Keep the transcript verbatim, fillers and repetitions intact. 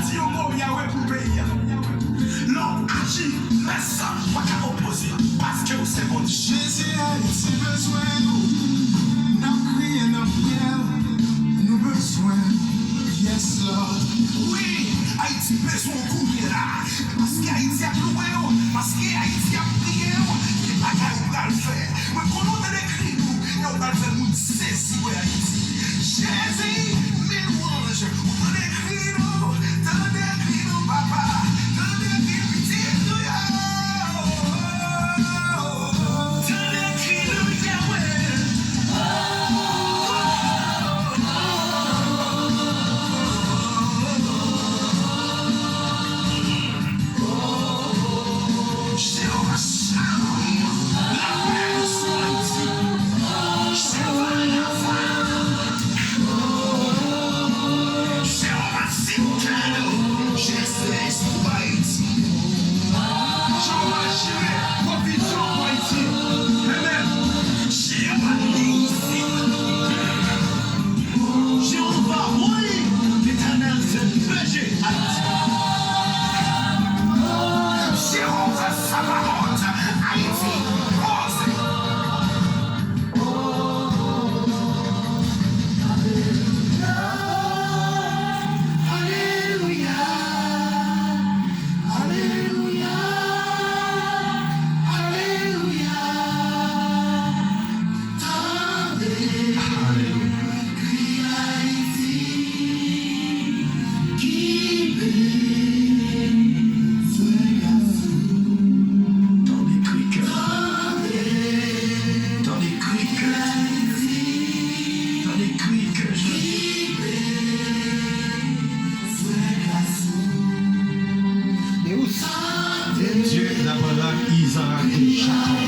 Di yon mo Yawe pou peyi a. Lè w aji, mès pa ka opoze, paske w se Bondye. Jezi, Ayiti bezwen ou. N ap kriye, n ap priye, nou bezwen ou. Yes, Lord. Wi, Ayiti bezwen w kounye la. Paske Ayiti ap louwe w, paske Ayiti ap priye w, gen bagay ou pral fè. Mwen konnen w tande kri nou, e w pral fè moun sezi, wè Ayiti. Jezi, men lwanj, ou tande kri nou, tande kri nou, papa, tande kri pitit nou yo. Tande kri nou, Yawe. Jewova Shalom, lapè sou Ayiti. Jewova Rafa, Jewova Tsidkanu, Jezi pou Ayiti. Jewova Jire, pwovizyon pou Ayiti. Amen. Jewova Nisi. Jewova, wi, Letènèl se P G Ayiti. Jewova Sabaot, Ayiti poze. Alelouya, alelouya, alelouya. Tande kri Ayiti, ki bezwen gras ou. Tande kri kè. Tande kri kè. Tande kri kè. Dieu d'Abraham, Isaac et Jacob.